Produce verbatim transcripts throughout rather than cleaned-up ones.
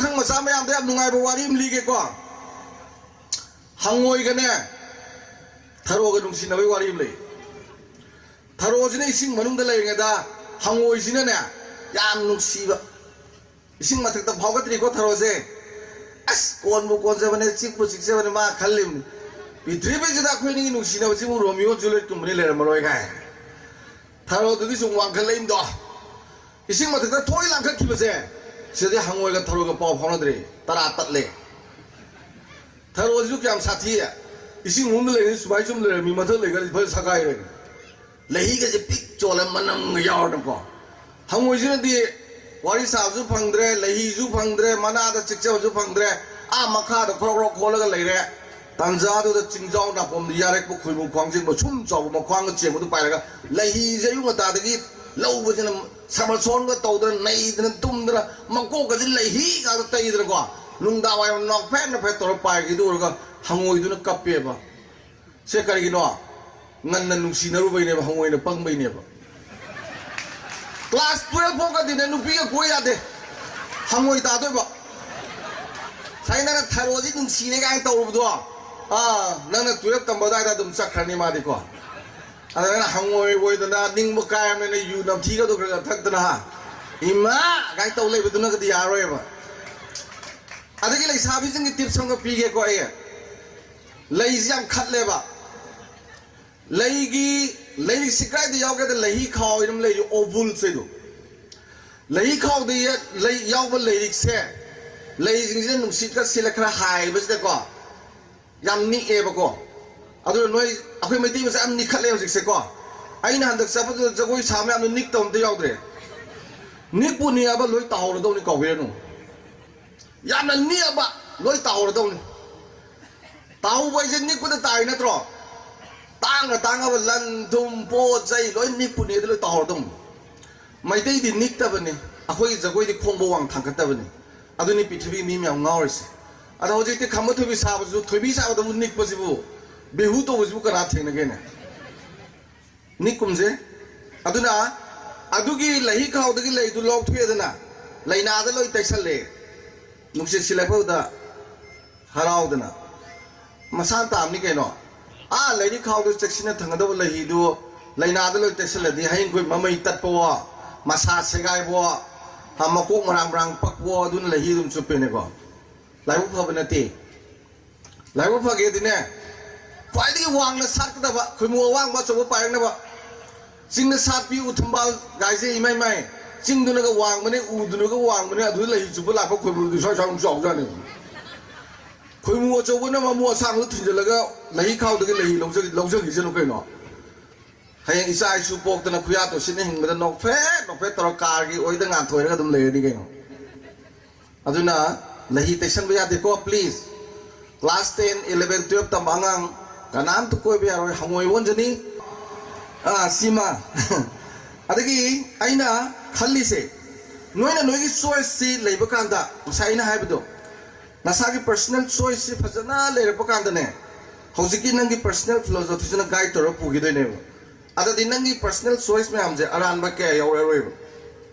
ꯄꯥꯈꯪ ꯃꯆꯥ ꯃꯌꯥꯝꯗ ꯌꯥꯝ ꯅꯨꯡꯉꯥꯏꯕ ꯋꯥꯔꯤ ꯑꯃ ꯂꯤꯒꯦꯀꯣ꯫ ꯍꯪꯉꯣꯏꯒꯅꯦ, ꯊꯔꯣꯒ ꯅꯨꯡꯁꯤꯅꯕꯒꯤ ꯋꯥꯔꯤ ꯑꯃ ꯂꯩ꯫ ꯊꯔꯣꯁꯤꯅ ꯏꯁꯤꯡ ꯃꯅꯨꯡꯗ ꯂꯩꯔꯤꯉꯩꯗ ꯍꯪꯉꯣꯏꯁꯤꯅꯅꯦ, ꯌꯥꯝ ꯅꯨꯡꯁꯤꯕ, ꯏꯁꯤꯡ ꯃꯊꯛꯇ ꯐꯥꯎꯒꯠꯇ꯭ꯔꯤꯀꯣ ꯊꯔꯣꯁꯦ꯫ ꯑꯁ, ꯀꯣꯟꯕꯨ ꯀꯣꯟꯖꯕꯅꯦ, ꯆꯤꯛꯄꯨ ꯆꯤꯛꯆꯕꯅꯦ, ꯃꯥ ꯈꯜꯂꯤꯕꯅꯤ, "ꯄ꯭ꯔꯤꯊꯤꯕꯤꯁꯤꯗ ꯑꯩꯈꯣꯏ ꯑꯅꯤꯒꯤ ꯅꯨꯡꯁꯤꯅꯕꯁꯤꯕꯨ ꯔꯣꯃꯤꯑꯣ ꯖꯨꯂꯤꯌꯦꯠꯀꯨꯝꯕꯅꯤ ꯂꯩꯔꯝꯃꯔꯣꯏ" ꯀꯥꯏ꯫ ꯊꯔꯣꯗꯨꯗꯤ ꯁꯨꯝ ꯋꯥꯡꯈꯠꯂꯛꯏꯝꯗꯣ꯫ ꯏꯁꯤꯡ ꯃꯊꯛꯇ ꯊꯣꯏ ꯂꯥꯡꯈꯠꯈꯤꯕꯁꯦ, ꯁꯤꯗꯗꯤ ꯍꯪꯉꯣꯏꯒ ꯊꯔꯣꯒ ꯄꯥꯎ ꯐꯥꯎꯅꯗ꯭ꯔꯦ, ꯇꯔꯥ ꯇꯠꯂꯦ꯫ ꯊꯔꯣꯁꯤꯁꯨ ꯀꯌꯥꯝ ꯁꯥꯊꯤ꯫ ꯏꯁꯤꯡ ꯃꯅꯨꯡꯗ ꯂꯩꯔꯤꯉꯩ ꯁꯨꯃꯥꯏ ꯁꯨꯝ ꯂꯩꯔꯝꯃꯤ, ꯃꯊꯛ ꯂꯩꯈ꯭ꯔꯗꯤ ꯐꯖꯅ ꯁꯒꯥꯏꯔꯦ꯫ ꯂꯩꯍꯤꯒꯁꯦ ꯄꯤꯛ ꯆꯣꯜꯂ ꯃꯅꯝꯒ ꯌꯥꯎꯔꯗꯅꯀꯣ꯫ ꯍꯪꯉꯣꯏꯁꯤꯅꯗꯤ ꯋꯥꯔꯤ ꯁꯥꯕꯁꯨ ꯐꯪꯗ꯭ꯔꯦ, ꯂꯩꯍꯤꯁꯨ ꯐꯪꯗ꯭ꯔꯦ, ꯃꯅꯥꯗ ꯆꯤꯛꯆꯕꯁꯨ ꯐꯪꯗ꯭ꯔꯦ꯫ ꯑꯥ ꯃꯈꯥꯗ ꯈ꯭ꯔꯣꯛ ꯈ꯭ꯔꯣꯛ ꯈꯣꯠꯂꯒ ꯂꯩꯔꯦ꯫ ꯇꯥꯟꯖꯥꯗꯨꯗ ꯆꯤꯡꯖꯥꯎ ꯅꯥꯄꯣꯝꯗ ꯌꯥꯔꯛꯄ ꯈꯣꯏꯃꯨ ꯈ꯭ꯋꯥꯡ ꯆꯤꯡꯕ ꯁꯨꯝ ꯆꯥꯎꯕ ꯃꯈ꯭ꯋꯥꯡꯒ ꯆꯦꯟꯕꯗꯨ ꯄꯥꯏꯔꯒ ꯂꯩꯍꯤꯁꯦ ꯑꯌꯨꯛ ꯉꯟꯇꯥꯗꯒꯤ ꯂꯧꯕꯁꯤꯅ ꯁꯃꯔ ꯁꯣꯟꯒ ꯇꯧꯗꯅ ꯅꯩꯗꯅ ꯇꯨꯝꯗꯅ ꯃꯀꯣꯛꯀꯁꯦ ꯂꯩꯍꯤ ꯉꯥꯛꯇ ꯇꯩꯗꯅꯀꯣ, ꯅꯨꯡꯗꯥꯡ ꯋꯥꯏꯔꯝ ꯅꯣꯛꯐꯦꯠ ꯅꯣꯛꯐꯦꯠ ꯇꯧꯔꯒ ꯄꯥꯏꯈꯤꯗꯨ ꯎꯔꯒ ꯍꯪꯉꯣꯏꯗꯨꯅ ꯀꯞꯄꯦꯕ꯫ ꯁꯦ ꯀꯔꯤꯒꯤꯅꯣ? ꯉꯟꯅ ꯅꯨꯡꯁꯤꯅꯔꯨꯕꯩꯅꯦꯕ, ꯍꯪꯉꯣꯏꯅ ꯄꯪꯕꯩꯅꯦꯕ꯫ ꯀ꯭ꯂꯥꯁ ꯇꯨꯌꯦꯜꯐ ꯐꯥꯎꯒꯗꯤꯅꯦ ꯅꯨꯄꯤꯒ ꯀꯣꯏ ꯌꯥꯗꯦ, ꯍꯪꯉꯣꯏ ꯇꯥꯗꯣꯏꯕ꯫ ꯉꯁꯥꯏ ꯅꯪꯅ ꯊꯔꯣꯁꯤ ꯅꯨꯡꯁꯤꯔꯦ ꯀꯥꯏꯅ ꯇꯧꯔꯨꯕꯗꯣ, ꯑꯥ, ꯅꯪꯅ ꯇꯨꯌꯦꯜꯐ ꯇꯝꯕ ꯑꯗꯨꯋꯥꯏꯗ ꯑꯗꯨꯝ ꯆꯠꯈ꯭ꯔꯅꯤ ꯃꯥꯗꯤꯀꯣ꯫ ꯑꯗ ꯅꯪꯅ ꯍꯪꯉꯣꯏ ꯑꯣꯏꯗꯅ ꯅꯤꯡꯕ ꯀꯥꯏꯔꯕꯅꯤꯅ ꯌꯨ ꯅꯝꯊꯤꯒꯗꯣ ꯈꯔ ꯈꯔ ꯊꯛꯇꯅ, ꯍꯥ, ꯏꯃꯥ ꯀꯥꯏꯅ ꯇꯧ ꯂꯩꯕꯗꯨꯅꯒꯗꯤ ꯌꯥꯔꯣꯏꯕ꯫ ꯑꯗꯒꯤ ꯂꯩꯁꯥꯕꯤꯁꯤꯡꯒꯤ ꯇꯤꯞꯁ ꯑꯃꯒ ꯄꯤꯒꯦꯀꯣ ꯑꯩ꯫ ꯂꯩꯁꯤ ꯌꯥꯝ ꯈꯠꯂꯦꯕ꯫ ꯂꯩꯒꯤ, ꯂꯩꯔꯤꯛꯁꯤ ꯀꯗꯥꯏꯗ ꯌꯥꯎꯒꯦꯗ ꯂꯩꯍꯤ ꯈꯥꯎ ꯍꯥꯏꯅ ꯑꯃ ꯂꯩꯔꯤ, ꯑꯣꯕꯨꯜꯁ ꯍꯥꯏꯗꯣ꯫ ꯂꯩꯍꯤ ꯈꯥꯎꯗ ꯌꯦ-, ꯂꯩ ꯌꯥꯎꯕ ꯂꯩꯔꯤꯛꯁꯦ, ꯂꯩꯁꯤꯡꯁꯤꯅ ꯅꯨꯡꯁꯤꯠꯀ ꯁꯤꯠꯂ ꯈꯔ ꯍꯥꯏꯕꯁꯤꯗꯀꯣ, ꯌꯥꯝ ꯅꯤꯛꯑꯦꯕꯀꯣ꯫ ꯑꯗꯨꯅ ꯅꯣꯏ, ꯑꯩꯈꯣꯏ ꯃꯩꯇꯩ ꯃꯆꯥ ꯌꯥꯝ ꯅꯤꯛꯈꯠꯂꯦ ꯍꯧꯖꯤꯛꯁꯦꯀꯣ꯫ ꯑꯩꯅ ꯍꯟꯗꯛ ꯆꯠꯄꯗꯨꯗ ꯖꯒꯣꯏ ꯁꯥ ꯃꯌꯥꯝꯗꯣ ꯅꯤꯛꯇꯕ ꯑꯝꯇ ꯌꯥꯎꯗ꯭ꯔꯦ꯫ ꯅꯤꯛꯄꯨ ꯅꯤꯛꯑꯕ ꯂꯣꯏ ꯇꯥꯍꯧꯔꯗꯧꯅꯤ, ꯀꯥꯎꯕꯤꯔꯅꯨ꯫ ꯌꯥꯝꯅ ꯅꯤꯛꯑꯕ ꯂꯣꯏ ꯇꯥꯍꯧꯔꯗꯧꯅꯤ꯫ ꯇꯥꯍꯧꯕ ꯍꯥꯏꯁꯦ ꯅꯤꯛꯄꯗ ꯇꯥꯏ ꯅꯠꯇ꯭ꯔꯣ? ꯇꯥꯡꯅ ꯇꯥꯡꯉꯕ ꯂꯟ ꯊꯨꯝ ꯄꯣꯠ ꯆꯩ ꯂꯣꯏ ꯅꯤꯛꯄꯨ ꯅꯤꯛꯑꯗꯤ ꯂꯣꯏ ꯇꯥꯍꯧꯔꯗꯧꯅꯤ꯫ ꯃꯩꯇꯩꯗꯤ ꯅꯤꯛꯇꯕꯅꯤ, ꯑꯩꯈꯣꯏꯒꯤ ꯖꯒꯣꯏꯗꯤ ꯈꯣꯡꯕ ꯋꯥꯡ ꯊꯥꯡꯒꯠꯇꯕꯅꯤ꯫ ꯑꯗꯨꯅꯤ ꯄ꯭ꯔꯤꯊꯤꯕꯤ ꯃꯤ ꯃꯌꯥꯝ ꯉꯥꯎꯔꯤꯁꯦ꯫ ꯑꯗꯣ ꯍꯧꯖꯤꯛꯇꯤ ꯈꯝꯕ ꯊꯣꯏꯕꯤ ꯁꯥꯕꯁꯨ, ꯊꯣꯏꯕꯤ ꯁꯥꯕꯗꯕꯨ ꯅꯤꯛꯄꯁꯤꯕꯨ ꯕꯦꯍꯨ ꯇꯧꯕꯁꯤꯕꯨ ꯀꯅꯥ ꯊꯦꯡꯅꯒꯦꯅꯦ? ꯅꯤꯛꯀꯨꯝꯁꯦ꯫ ꯑꯗꯨꯅ ꯑꯗꯨꯒꯤ ꯂꯩꯍꯤ ꯈꯥꯎꯗꯒꯤ ꯂꯩꯗꯨ ꯂꯧꯊꯣꯛꯑꯦꯗꯅ, ꯂꯩꯅꯥꯗ ꯂꯣꯏ ꯇꯩꯁꯜꯂꯦ꯫ ꯅꯨꯡꯁꯤꯠ ꯁꯤꯜꯂꯛꯄꯗꯨꯗ ꯍꯔꯥꯎꯗꯅ ꯃꯁꯥꯅ ꯇꯥꯕꯅꯤ ꯀꯩꯅꯣ꯫ ꯑꯥ ꯂꯥꯏꯔꯤꯛ ꯈꯥꯎꯗ ꯆꯦꯛꯁꯤꯟꯅ ꯊꯝꯒꯗꯕ ꯂꯩꯍꯤꯗꯨ ꯂꯥꯏꯅꯥꯗ ꯂꯣꯏ ꯇꯩꯁꯜꯂꯗꯤ ꯍꯌꯦꯡ ꯑꯩꯈꯣꯏ ꯃꯃꯩ ꯇꯠꯄꯋꯣ, ꯃꯁꯥ ꯁꯦꯒꯥꯏꯕꯋꯣ, ꯍꯥ, ꯃꯀꯣꯛ ꯃꯔꯥꯡ ꯃꯔꯥꯡ ꯄꯛꯄꯋꯣ, ꯑꯗꯨꯅ ꯂꯩꯍꯤ ꯑꯗꯨꯝ ꯆꯨꯞꯄꯦꯅꯦꯀꯣ꯫ ꯂꯥꯏꯕꯛ ꯐꯕ ꯅꯠꯇꯦ꯫ ꯂꯥꯏꯕꯛ ꯐꯒꯦꯗꯤꯅꯦ, ꯈ꯭ꯋꯥꯏꯗꯒꯤ ꯋꯥꯡꯅ ꯁꯥꯠꯀꯗꯕ ꯈꯣꯏꯃꯨ ꯑꯋꯥꯡꯕ ꯑꯆꯧꯕ ꯄꯥꯏꯔꯛꯅꯕ꯫ ꯆꯤꯡꯗ ꯁꯥꯠꯄꯤ ꯎ ꯊꯝꯕꯥꯜ ꯒꯥꯏꯁꯦ ꯏꯃꯥꯏ ꯃꯥꯏ, ꯆꯤꯡꯗꯨꯅꯒ ꯋꯥꯡꯕꯅꯦ, ꯎꯗꯨꯅꯒ ꯋꯥꯡꯕꯅꯦ, ꯑꯗꯨꯗ ꯂꯩꯍꯤ ꯆꯨꯞꯄ ꯂꯥꯛꯄ ꯈꯣꯏꯃꯨꯗꯨꯗꯤ ꯁ꯭ꯋꯥꯏ ꯁ꯭ꯋꯥꯏ ꯑꯃꯨꯛ ꯆꯥꯎꯖꯥꯠꯅꯤ꯫ ꯈꯣꯏꯃꯨ ꯑꯆꯧꯕꯅ ꯃꯃꯨ ꯑꯁꯥꯡꯕꯗ ꯊꯤꯟꯖꯤꯜꯂꯒ ꯂꯩꯍꯤ ꯈꯥꯎꯗꯒꯤ ꯂꯩꯍꯤ ꯂꯧꯖ-, ꯂꯧꯖꯈꯤꯁꯅꯨ ꯀꯩꯅꯣ꯫ ꯍꯌꯦꯡ ꯏꯆꯥ ꯏꯁꯨ ꯄꯣꯛꯇꯅ ꯈꯨꯌꯥ ꯇꯣꯠꯁꯤꯠꯅ ꯍꯤꯡꯕꯗ ꯅꯣꯛꯐꯦꯠ ꯅꯣꯛꯐꯦꯠ ꯇꯧꯔ ꯀꯥꯔꯒꯤ ꯑꯣꯏꯗ ꯉꯥꯟꯊꯣꯏꯔꯒ ꯑꯗꯨꯝ ꯂꯩꯔꯗꯤ ꯀꯩꯅꯣ꯫ ꯑꯗꯨꯅ ꯂꯩꯍꯤ ꯇꯩꯁꯟꯕ ꯌꯥꯗꯦꯀꯣ, please꯫ Class ten, eleven, twelve ꯇꯝꯕ ꯑꯉꯥꯡ ꯀꯅꯥꯝꯇ ꯀꯣꯏꯕ ꯌꯥꯔꯣꯏ, ꯍꯪꯉꯣꯏ ꯑꯣꯟꯖꯅꯤ꯫ ꯑꯥ, ꯁꯤꯃ꯫ ꯑꯗꯒꯤ ꯑꯩꯅ ꯈꯜꯂꯤꯁꯦ, ꯅꯣꯏꯅ ꯅꯣꯏꯒꯤ choice ꯁꯤ ꯂꯩꯕ ꯀꯥꯟꯗ, ꯉꯁꯥꯏ ꯑꯩꯅ ꯍꯥꯏꯕꯗꯣ, ꯅꯁꯥꯒꯤ personal choice ꯁꯤ ꯐꯖꯅ ꯂꯩꯔꯛꯄ ꯀꯥꯟꯗꯅꯦ, ꯍꯧꯖꯤꯛꯀꯤ ꯅꯪꯒꯤ personal philosophy ꯁꯤꯅ guide ꯇꯧꯔꯒ ꯄꯨꯈꯤꯗꯣꯏꯅꯦꯕ꯫ ꯑꯗꯗꯤ ꯅꯪꯒꯤ personal choice ꯃꯌꯥꯝꯁꯦ ꯑꯔꯥꯟꯕ ꯀꯌꯥ ꯌꯥꯎꯔꯛꯑꯔꯣꯏꯕ꯫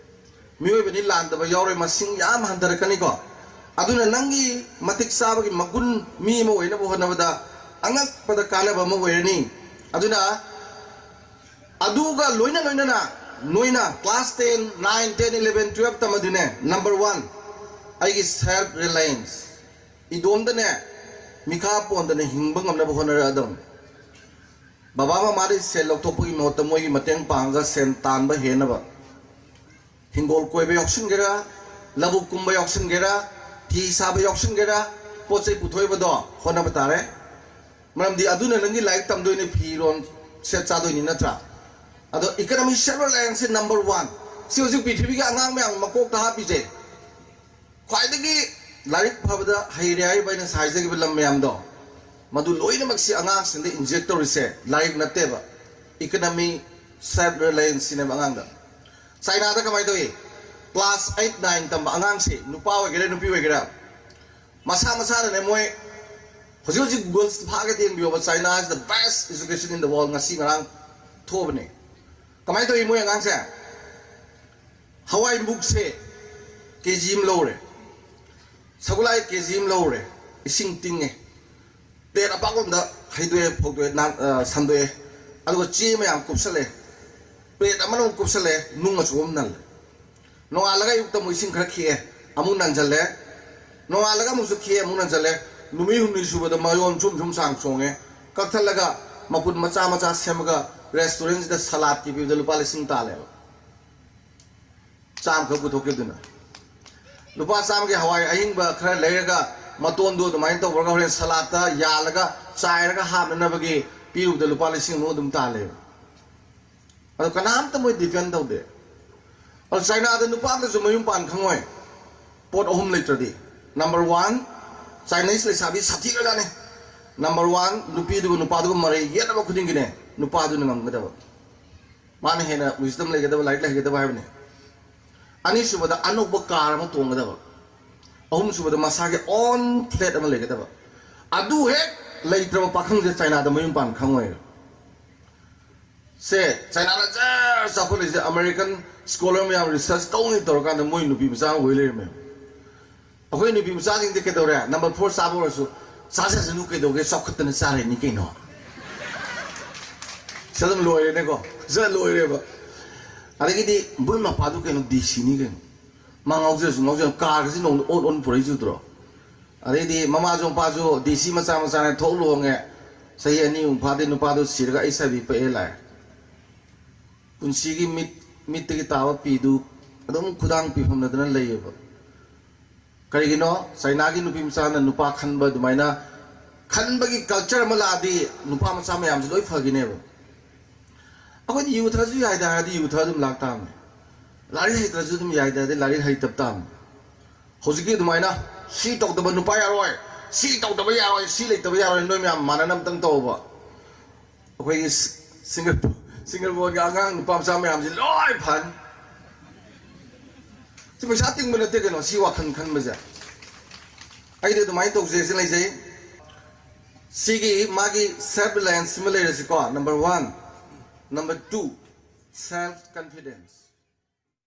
ꯃꯤꯑꯣꯏꯕꯅꯤ, ꯂꯥꯟꯗꯕ ꯌꯥꯎꯔꯣꯏ, ꯃꯁꯤꯡ ꯌꯥꯝ ꯍꯟꯊꯔꯛꯀꯅꯤꯀꯣ꯫ ꯑꯗꯨꯅ ꯅꯪꯒꯤ ꯃꯇꯤꯛ ꯆꯥꯕꯒꯤ ꯃꯒꯨꯟ ꯃꯤ ꯑꯃ ꯑꯣꯏꯅꯕ ꯍꯣꯠꯅꯕꯗ ꯑꯉꯛꯄꯗ ꯀꯥꯟꯅꯕ ꯑꯃ ꯑꯣꯏꯔꯅꯤ꯫ ꯑꯗꯨꯅ ꯑꯗꯨꯒ ꯂꯣꯏꯅ ꯂꯣꯏꯅꯅ ꯅꯣꯏꯅ class ten, nine, ten, eleven, twelve ꯇꯝꯃꯗꯤꯅꯦ, number one, ꯑꯩꯒꯤ self reliance, ꯏꯗꯣꯝꯗꯅꯦ ꯃꯤꯈꯥ ꯄꯣꯟꯗꯅ ꯍꯤꯡꯕ ꯉꯝꯅꯕ ꯍꯣꯠꯅꯔꯛꯑꯗꯕꯅꯤ꯫ ꯕꯕꯥ ꯃꯃꯥꯗꯒꯤ ꯁꯦꯜ ꯂꯧꯊꯣꯛꯄꯒꯤ ꯃꯍꯨꯠꯇ ꯃꯣꯏꯒꯤ ꯃꯇꯦꯡ ꯄꯥꯡꯉꯒ ꯁꯦꯜ ꯇꯥꯟꯕ ꯍꯦꯟꯅꯕ꯫ ꯍꯤꯡꯒꯣꯜ ꯀꯣꯏꯕ ꯌꯥꯎꯁꯤꯟꯒꯦꯔꯥ, ꯂꯧꯕꯨꯛ ꯀꯨꯝꯕ ꯌꯥꯎꯁꯤꯟꯒꯦꯔꯥ, ꯐꯤ ꯁꯥꯕ ꯌꯥꯎꯁꯤꯟꯒꯦꯔꯥ, ꯄꯣꯠ ꯆꯩ ꯄꯨꯊꯣꯛꯏꯕꯗꯣ ꯍꯣꯠꯅꯕ ꯇꯥꯔꯦ꯫ ꯃꯔꯝꯗꯤ ꯑꯗꯨꯅ ꯅꯪꯒꯤ ꯂꯥꯏꯔꯤꯛ ꯇꯝꯗꯣꯏꯅꯤ, ꯐꯤꯔꯣꯜ ꯁꯦꯠ ꯆꯥꯗꯣꯏꯅꯤ, ꯅꯠꯇ꯭ꯔꯥ? ꯑꯗꯣ economic self reliance ꯁꯦ number one꯫ ꯁꯤ ꯍꯧꯖꯤꯛ ꯄ꯭ꯔꯤꯊꯤꯕꯤꯒꯤ ꯑꯉꯥꯡ ꯃꯌꯥꯝ ꯃꯀꯣꯛꯇ ꯍꯥꯞꯄꯤꯁꯦ꯫ ꯈ꯭ꯋꯥꯏꯗꯒꯤ ꯂꯥꯏꯔꯤꯛ ꯐꯕꯗ ꯍꯩꯔꯦ ꯍꯥꯏꯔꯤꯕ ꯑꯩꯅ ꯉꯁꯥꯏ ꯍꯥꯏꯖꯈꯤꯕ ꯂꯝ ꯃꯌꯥꯝꯗꯣ, ꯃꯗꯨ ꯂꯣꯏꯅꯃꯛꯁꯤ ꯑꯉꯥꯡꯁꯤꯡꯗ inject ꯇꯧꯔꯤꯁꯦ ꯂꯥꯏꯔꯤꯛ ꯅꯠꯇꯦꯕ, economic self reliance ꯁꯤꯅꯦꯕ ꯑꯉꯥꯡꯗ꯫ ꯆꯥꯏꯅꯥꯗ ꯀꯃꯥꯏꯅ ꯇꯧꯏ? Class eight, nine ꯇꯝꯕ ꯑꯉꯥꯡꯁꯤ, ꯅꯨꯄꯥ ꯑꯣꯏꯒꯦꯔꯥ ꯅꯨꯄꯤ ꯑꯣꯏꯒꯦꯔꯥ, ꯃꯁꯥ ꯃꯁꯥꯅꯅꯦ, ꯃꯣꯏ ꯍꯧꯖꯤꯛ ꯍꯧꯖꯤꯛ Google ꯐꯥꯒꯦ ꯊꯦꯡꯕꯤꯌꯣꯕ, China is the best education in the world, ꯉꯁꯤ ꯉꯔꯥꯡ ꯊꯣꯛꯑꯕꯅꯦ꯫ ꯀꯃꯥꯏꯅ ꯇꯧꯏ ꯃꯣꯏ ꯑꯉꯥꯡꯁꯦ? ꯍꯋꯥꯏ ꯃꯨꯛꯁꯦ ꯀꯦ ꯖꯤ ꯑꯃ ꯂꯧꯔꯦ, ꯁꯒꯣꯜꯍꯋꯥꯏ ꯀꯦ ꯖꯤ ꯑꯃ ꯂꯧꯔꯦ, ꯏꯁꯤꯡ ꯇꯤꯡꯉꯦ, ꯄ꯭ꯂꯦꯠ ꯑꯄꯥꯛꯄ ꯑꯃꯗ ꯍꯩꯗꯣꯛꯑꯦ, ꯐꯧꯗꯣꯛꯑꯦ, ꯅꯥꯟ-, ꯑ, ꯁꯟꯗꯣꯛꯑꯦ, ꯑꯗꯨꯒ ꯆꯦ ꯃꯌꯥꯝ ꯀꯨꯞꯁꯜꯂꯦ, ꯄ꯭ꯂꯦꯠ ꯑꯃꯅ ꯑꯃꯨꯛ ꯀꯨꯞꯁꯜꯂꯦ, ꯅꯨꯡ ꯑꯆꯧꯕ ꯑꯃ ꯅꯜꯂꯦ꯫ ꯅꯣꯡꯉꯥꯜꯂꯒ ꯑꯌꯨꯛꯇ ꯑꯃꯨꯛ ꯏꯁꯤꯡ ꯈꯔ ꯈꯤꯛꯑꯦ, ꯑꯃꯨꯛ ꯅꯟꯖꯜꯂꯦ, ꯅꯣꯡꯉꯥꯜꯂꯒ ꯑꯃꯨꯛꯁꯨ ꯈꯤꯛꯑꯦ, ꯑꯃꯨꯛ ꯅꯟꯖꯜꯂꯦ꯫ ꯅꯨꯃꯤꯠ ꯍꯨꯝꯅꯤ ꯁꯨꯕꯗ ꯃꯌꯣꯟ ꯁꯨꯝ ꯁꯨꯝ ꯁꯥꯡ ꯆꯣꯡꯉꯦ, ꯀꯛꯊꯠꯂꯒ ꯃꯄꯨꯟ ꯃꯆꯥ ꯃꯆꯥ ꯁꯦꯝꯃꯒ ꯔꯦꯁꯇꯨꯔꯦꯟꯁꯤꯗ ꯁꯂꯥꯗꯀꯤ ꯄꯤꯕꯗ ꯂꯨꯄꯥ ꯂꯤꯁꯤꯡ ꯇꯥꯜꯂꯦꯕ꯫ ꯆꯥꯝꯃꯈꯛ ꯄꯨꯊꯣꯛꯈꯤꯕꯗꯨꯅ꯫ ꯂꯨꯄꯥ ꯆꯥꯝꯃꯒꯤ ꯍꯋꯥꯏ ꯑꯍꯤꯡꯕ ꯈꯔ ꯂꯩꯔꯒ ꯃꯇꯣꯟꯗꯨ ꯑꯗꯨꯃꯥꯏꯅ ꯇꯧꯔꯒ ꯍꯣꯔꯦꯟ ꯁꯂꯥꯠꯇ ꯌꯥꯜꯂꯒ ꯆꯥꯏꯔꯒ ꯍꯥꯞꯅꯅꯕꯒꯤ ꯄꯤꯔꯨꯕꯗ ꯂꯨꯄꯥ ꯂꯤꯁꯤꯡ ꯑꯃꯨꯛ ꯑꯗꯨꯝ ꯇꯥꯜꯂꯦꯕ꯫ ꯑꯗꯣ ꯀꯅꯥꯝꯇ ꯃꯣꯏ ꯗꯤꯄꯦꯟ ꯇꯧꯗꯦ꯫ ꯑꯗꯣ ꯆꯥꯏꯅꯥꯗ ꯅꯨꯄꯥ ꯑꯃꯗꯁꯨ ꯃꯌꯨꯝ ꯄꯥꯟ ꯈꯪꯉꯣꯏ, ꯄꯣꯠ ꯑꯍꯨꯝ ꯂꯩꯇ꯭ꯔꯗꯤ꯫ ꯅꯝꯕꯔ ꯋꯥꯟ, ꯆꯥꯏꯅꯤꯁ ꯂꯩꯁꯥꯕꯤ ꯁꯥꯊꯤꯈ꯭ꯔꯖꯥꯠꯅꯤ꯫ ꯅꯝꯕꯔ ꯋꯥꯟ, ꯅꯨꯄꯤꯗꯨꯒ ꯅꯨꯄꯥꯗꯨꯒ ꯃꯔꯩ ꯌꯦꯠꯅꯕ ꯈꯨꯗꯤꯡꯒꯤꯅꯦ, ꯅꯨꯄꯥꯗꯨꯅ ꯉꯝꯒꯗꯕ꯫ ꯃꯥꯅ ꯍꯦꯟꯅ wisdom ꯂꯩꯒꯗꯕ, ꯂꯥꯏꯔꯤꯛ ꯂꯩꯒꯗꯕ ꯍꯥꯏꯕꯅꯤ꯫ ꯑꯅꯤꯁꯨꯕꯗ, ꯑꯅꯧꯕ ꯀꯥꯔ ꯑꯃ ꯇꯣꯡꯒꯗꯕ꯫ ꯑꯍꯨꯝꯁꯨꯕꯗ, ꯃꯁꯥꯒꯤ own flat ꯑꯃ ꯂꯩꯒꯗꯕ꯫ ꯑꯗꯨ ꯍꯦꯛ ꯂꯩꯇ꯭ꯔꯕ ꯄꯥꯈꯪꯁꯦ ꯆꯥꯏꯅꯥꯗ ꯃꯌꯨꯝ ꯄꯥꯟ ꯈꯪꯉꯣꯏ꯫ ꯁꯦ, ꯆꯥꯏꯅꯥꯅ ꯖꯔ ꯆꯥꯎꯈꯠꯂꯤꯁꯦ, American scholar ꯃꯌꯥꯝ research ꯇꯧꯅꯤ ꯇꯧꯔꯀꯥꯟꯗ ꯃꯣꯏ ꯅꯨꯄꯤ ꯃꯆꯥ ꯑꯃ ꯑꯣꯏ ꯂꯩꯔꯝꯃꯦ꯫ ꯑꯩꯈꯣꯏ ꯅꯨꯄꯤ ꯃꯆꯥꯁꯤꯡꯗꯤ ꯀꯩꯗꯧꯔꯦ? ꯅꯝꯕꯔ ꯐꯣꯔ ꯆꯥꯕ ꯑꯣꯏꯔꯁꯨ, "ꯆꯥꯖꯁꯅꯨ, ꯀꯩꯗꯧꯒꯦ? ꯆꯥꯎꯈꯠꯇꯅ ꯆꯥꯔꯤꯅꯤ ꯀꯩꯅꯣ꯫ ꯁꯤ ꯑꯗꯨꯝ ꯂꯣꯏꯔꯦꯅꯦꯀꯣ, ꯁꯤ ꯂꯣꯏꯔꯦꯕ"꯫ ꯑꯗꯒꯤꯗꯤ ꯃꯣꯏ ꯃꯄꯥꯗꯨ ꯀꯩꯅꯣ, ꯗꯤ ꯁꯤꯅꯤ ꯀꯩꯅꯣ, ꯃꯥ ꯉꯥꯎꯖꯔꯁꯨ ꯉꯥꯎꯖꯔ, ꯀꯥꯔꯒꯁꯤ ꯅꯣꯡꯃꯗ ꯑꯣꯟ ꯑꯣꯟ ꯄꯨꯔꯛꯏꯁꯤ ꯎꯗ꯭ꯔꯣ? ꯑꯗꯩꯗꯤ ꯃꯃꯥꯁꯨ ꯃꯄꯥꯁꯨ ꯗꯤ ꯁꯤ ꯃꯆꯥ ꯃꯆꯥꯅꯦ, ꯊꯣꯛ ꯂꯨꯍꯣꯡꯉꯦ, ꯆꯍꯤ ꯑꯅꯤꯃꯨꯛ ꯐꯥꯗꯦ ꯅꯨꯄꯥꯗꯨ ꯁꯤꯔꯒ ꯑꯩꯠꯁ ꯑꯥꯏ ꯚꯤ ꯄꯛꯑꯦ ꯂꯥꯛꯑꯦ꯫ ꯄꯨꯟꯁꯤꯒꯤ ꯃꯤꯠ, ꯃꯤꯠꯇꯒꯤ ꯇꯥꯕ ꯄꯤꯗꯨ ꯑꯗꯨꯝ ꯈꯨꯗꯥꯡ ꯄꯤꯐꯝꯅꯗꯅ ꯂꯩꯌꯦꯕ꯫ ꯀꯔꯤꯒꯤꯅꯣ? ꯆꯥꯏꯅꯥꯒꯤ ꯅꯨꯄꯤ ꯃꯆꯥꯅ ꯅꯨꯄꯥ ꯈꯟꯕ ꯑꯗꯨꯃꯥꯏꯅ ꯈꯟꯕꯒꯤ culture ꯑꯃ ꯂꯥꯛꯑꯗꯤ ꯅꯨꯄꯥ ꯃꯆꯥ ꯃꯌꯥꯝꯁꯦ ꯂꯣꯏ ꯐꯈꯤꯅꯦꯕ꯫ ꯑꯩꯈꯣꯏꯗꯤ ꯌꯨ ꯊꯛꯑꯁꯨ ꯌꯥꯏꯗ ꯍꯥꯏꯔꯗꯤ ꯌꯨ ꯊꯛꯑ ꯑꯗꯨꯝ ꯂꯥꯛ ꯇꯥꯕꯅꯤ, ꯂꯥꯏꯔꯤꯛ ꯍꯩꯇ꯭ꯔꯁꯨ ꯑꯗꯨꯝ ꯌꯥꯏꯗ ꯍꯥꯏꯔꯗꯤ ꯂꯥꯏꯔꯤꯛ ꯍꯩꯇꯕ ꯇꯥꯕꯅꯤ꯫ ꯍꯧꯖꯤꯛꯀꯤ ꯑꯗꯨꯃꯥꯏꯅ ꯁꯤ ꯇꯧꯗꯕ ꯅꯨꯄꯥ ꯌꯥꯔꯣꯏ, ꯁꯤ ꯇꯧꯗꯕ ꯌꯥꯔꯣꯏ, ꯁꯤ ꯂꯩꯇꯕ ꯌꯥꯔꯣꯏ, ꯅꯣꯏ ꯃꯌꯥꯝ ꯃꯥꯟꯅꯅꯕ ꯑꯃꯇꯪ ꯇꯧꯕ꯫ ꯑꯩꯈꯣꯏꯒꯤ ꯁꯤ-, ꯁꯤꯡꯒ-, ꯁꯤꯡꯒꯔꯄꯣꯟꯒꯤ ꯑꯉꯥꯡ ꯅꯨꯄꯥ ꯃꯆꯥ ꯃꯌꯥꯝꯁꯤ ꯂꯣꯏ ꯐꯅꯤ꯫ ꯁꯤ ꯄꯩꯁꯥ ꯇꯤꯡꯕ ꯅꯠꯇꯦ ꯀꯩꯅꯣ, ꯁꯤ ꯋꯥꯈꯜ ꯈꯟꯕꯁꯦ꯫ ꯑꯩꯗꯤ ꯑꯗꯨꯃꯥꯏꯅ ꯇꯧꯖꯩ, ꯁꯤ ꯂꯩꯖꯩ꯫ ꯁꯤꯒꯤ ꯃꯥꯒꯤ self reliance ꯁꯤꯃ ꯂꯩꯔꯁꯤꯀꯣ, number one꯫ Number two, self confidence꯫